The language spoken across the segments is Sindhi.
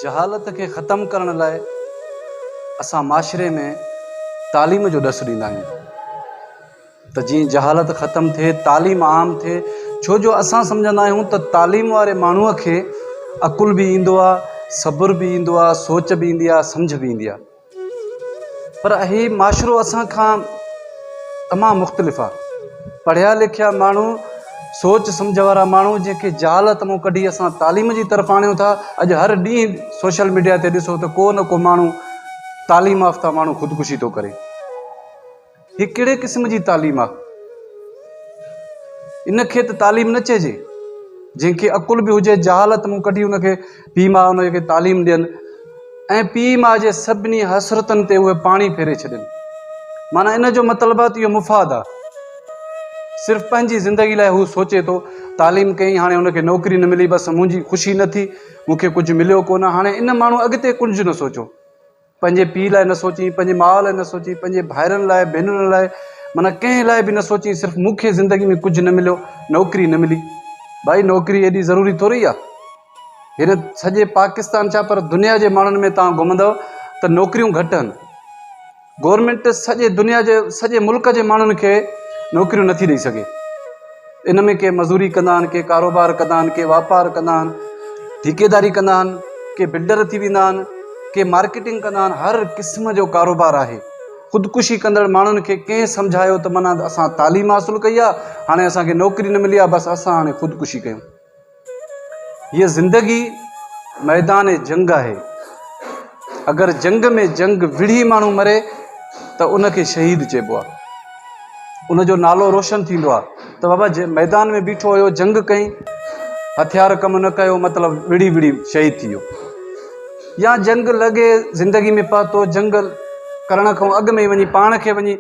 جهالت کي ختم ڪرڻ لاء اسان معاشري ۾ تعليم جو ڏس ڏيندا آهيون ته جيئن جهالت ختم ٿئي، تعليم عام ٿئي، ڇو جو اسان سمجهندا آهيون ته تعليم واري ماڻهوء کي عقل به ايندو آهي، صبر به ايندو آهي، سوچ به ايندي آهي، سمجهه به ايندي آهي. پر هي معاشرو اسان کان تمام مختلف آ. پڙهيا لکيا ماڻهو، سوچ سمجهه وارا ماڻهو جنهن کي جهالت مون ڪڍي اسان تعليم جي طرف آڻيون ٿا، اڄ هر ڏينهن سوشل ميڊيا تي ڏسو ته ڪو نه ڪو ماڻهو تعليم يافته ماڻهو خودڪشي ٿو ڪري. هي ڪهڙي قسم جي تعليم آ؟ ان کي ته تعليم نه چئجي. جنهن کي عقل به هجي جهالت مون ڪڍي ان کي پيء ماء ان کي تعليم ڏين ۽ پيء ماء جي سڀني حسرتن تي اهي پاڻي ڦيري ڇڏين. معنيٰ ان جو مطلب آ ته اهو مفاد آ. صرف پنهنجي زندگي لاء هو سوچي ٿو. تعليم ڪئي هاڻي هن کي نوڪري نه ملي بس منهنجي خوشي نه ٿي مون کي ڪجهه مليو ڪونه هاڻي ان ماڻهو اڳتي ڪجهه نه سوچيو. پنهنجي پيء لاء نه سوچين، پنهنجي ماء لاء نه سوچين، پنهنجي ڀائرن لاء، ڀينرن لاء، معنيٰ ڪنهن لاء به نه سوچين، صرف مون کي زندگي ۾ ڪجهه نه مليو، نوڪري نه ملي. ڀائي نوڪري ايڏي ضروري ٿوري آ. هن سڄي پاڪستان ڇا پر دنيا جي ماڻهن ۾ توهان گهمندؤ ته نوڪريون گهٽ آهن. گورنمينٽ سڄي دنيا جي سڄي ملڪ جي ماڻهن کي نوڪريون نٿي ڏئي سگهي. ان ۾ ڪي مزوري ڪندا آهن، ڪي ڪاروبار ڪندا آهن، ڪي واپار ڪندا آهن، ٺيڪيداري ڪندا آهن، ڪي بلڊر ٿي ويندا آهن، ڪي مارڪيٽنگ ڪندا آهن، هر قسم جو ڪاروبار آهي. خودڪشي ڪندڙ ماڻهن کي ڪنهن سمجهايو ته معنيٰ اسان تعليم حاصل ڪئي آهي، هاڻي اسان کي نوڪري نه ملي آهي، بس اسان هاڻي خودڪشي ڪيون. هيء زندگي ميدان جنگ آهي. اگر جنگ ۾ جنگ وڙهي ماڻهو مري ته ان کي شهيد چئبو آهي. ان جو نالو روشن ٿيندو آهي ته بابا ميدان ۾ بيٺو هيو جنگ ڪئي هٿيار ڪم نه ڪيو مطلب وڙهي وڙهي شهيد ٿي ويو. يا جنگ لڳي زندگي ۾ پهتو جنگ ڪرڻ کان اڳ ۾ ئي وڃي پاڻ کي وڃي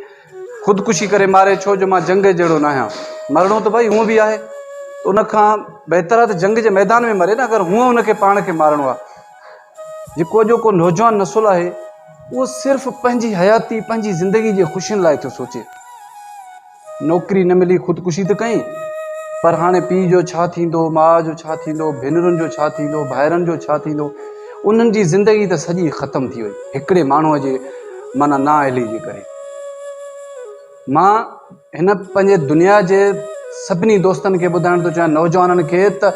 خودڪشي ڪري ماري ڇو جو مان جنگ جهڙو ناهيان. مرڻو ته ڀائي هونء به آهي ته ان کان بهتر آهي ته جنگ جي ميدان ۾ مري نه اگر هونء ان کي پاڻ کي مارڻو آهي. جيڪو اڄوڪو نوجوان نسل آهي اهو صرف پنهنجي حياتي پنهنجي زندگي جي خوشين لاء ٿو سوچي. نوڪري نه ملي خودڪشي ته ڪئين پر هاڻي پيء جو ڇا ٿيندو، ماء جو ڇا ٿيندو، ڀينرن جو ڇا ٿيندو، ڀائرن جو ڇا ٿيندو، انهن جي زندگي ته سڄي ختم ٿي وئي هڪڙي ماڻهوء جي معنيٰ نااهلي جي ڪري. مان هن پنهنجي دنيا جي سڀني دوستن کي ٻڌائڻ ٿو چاهيان نوجوانن کي ته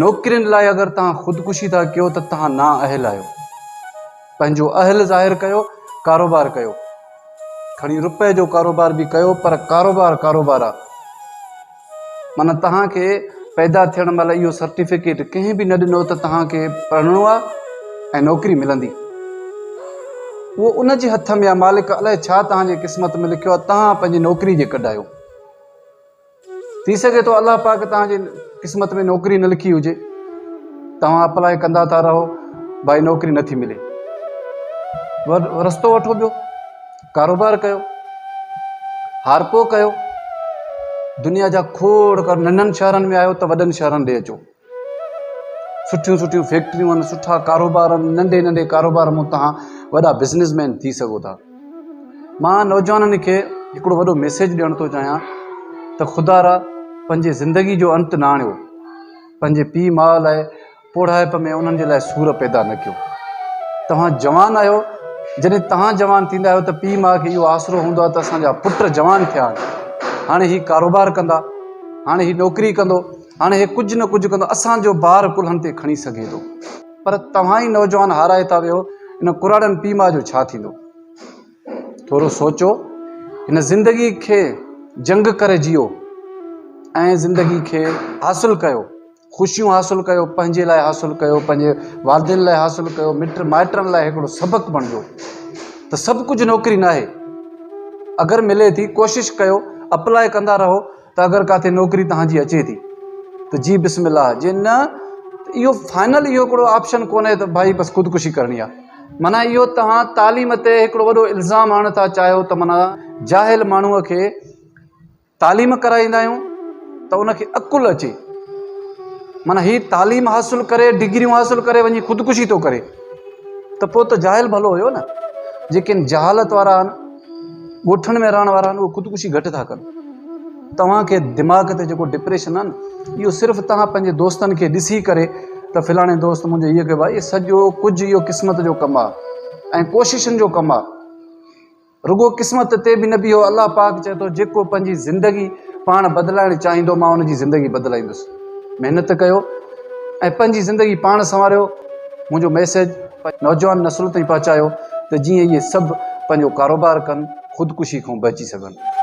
نوڪرين لاء اگر توهان خودڪشي ٿا ڪيو ته توهان نااهل آهيو. پنهنجو اهل ظاهر ڪيو، ڪاروبار ڪيو. کڻي روپئي جو ڪاروبار به ڪيو پر ڪاروبار ڪاروبار آ. معنيٰ توهان کي پيدا ٿيڻ مهل اهو سرٽيفڪيٽ ڪنهن به نه ڏنو ته توهان کي پڙهڻو آ ۽ نوڪري ملندي. اهو ان جي هٿ ۾ آ مالڪ الائي ڇا توهان جي قسمت ۾ لکيو آ توهان پنهنجي نوڪري جي ڪڍ آهيو. ٿي سگهي ٿو الله پاڪ توهان جي قسمت ۾ نوڪري نه لکي هجي توهان اپلاء ڪندا ٿا رهو ڀائي نوڪري نٿي ملي رستو وٺو ٻيو ڪاروبار ڪيو هارپو ڪيو دنيا جا کوڙ ڪر ننڍن شهرن ۾ آيو ته وڏن شهرن ڏي اچو سٺيون سٺيون فيڪٽريون آهن سٺا ڪاروبار آهن ننڍي ننڍي ڪاروبار مون تهان وڏا بزنس مين ٿي سگهو ٿا مان نوجوانن کي هڪڙو وڏو ميسيج ڏيڻ ٿو چاهيان ته خدا را پنهنجي زندگي جو انت نه آڻيو پنهنجي پيء ماء لاء پوڙهائپ ۾ انهن جي لاء سور پيدا نه ڪيو توهان جوان آهيو جڏهن توهان جوان ٿيندا آهيو ته پيء ماء کي اهو آسرو هوندو آهي ته اسانجا پٽ جوان ٿيا آهن هاڻي هي ڪاروبار ڪندا هاڻي هي نوڪري ڪندو هاڻي هي ڪجهه نه ڪجهه ڪندو اسان جو بار ڪلهن تي کڻي سگهي ٿو پر توهان ئي نوجوان هارائي ٿا ويهو ان ڪراڙن پيء ماء جو ڇا ٿيندو ٿورو سوچو هن زندگي کي جنگ ڪري جيئو ۽ زندگي کي حاصل ڪيو خوشيون حاصل ڪيو پنهنجي لاء حاصل ڪيو پنهنجي والدين لاء حاصل ڪيو مٽ مائٽن لاء هڪڙو سبق بڻجو ته سڀ ڪجهه نوڪري ناهي اگر ملي ٿي ڪوشش ڪيو اپلاء ڪندا رهو ته اگر ڪاٿي نوڪري توهان جي اچي ٿي ته جي بسم الله جي نه ته اهو فائنل اهو هڪڙو آپشن ڪونهي ته ڀائي بس خودڪشي ڪرڻي آهي معنيٰ اهو توهان تعليم تي هڪڙو وڏو الزام هڻڻ ٿا چاهيو ته معنيٰ جاهل ماڻهوء کي تعليم ڪرائيندا آهيون ته ان کي عقل اچي معنيٰ هي تعليم حاصل ڪري ڊگريون حاصل ڪري وڃي خودڪشي ٿو ڪري ته پوء ته جاهل ڀلو هيو نه جيڪي جهالت وارا آهن ڳوٺن ۾ رهڻ وارا آهن اهي خودڪشي گهٽ ٿا ڪن. توهان کي دماغ تي جيڪو ڊپريشن آهي نه اهو صرف توهان پنهنجي دوستن کي ڏسي ڪري ته ته فلاڻي دوست منهنجو هيء ڪيو ڀائي سڄو ڪجهه اهو قسمت جو ڪم آهي ۽ ڪوششن جو ڪم آهي. رڳو قسمت تي به نه بيهو الله پاڪ چئي ٿو جيڪو پنهنجي زندگي پاڻ بدلائڻ چاهيندو مان ان جي زندگي بدلائيندس محنت ڪيو ۽ پنهنجي زندگي پاڻ سنواريو منهنجو ميسيج نوجوان نسل تائين پهچايو ته جيئن اهي سڀ پنهنجو ڪاروبار ڪن خودڪشي کان بچي سگهن.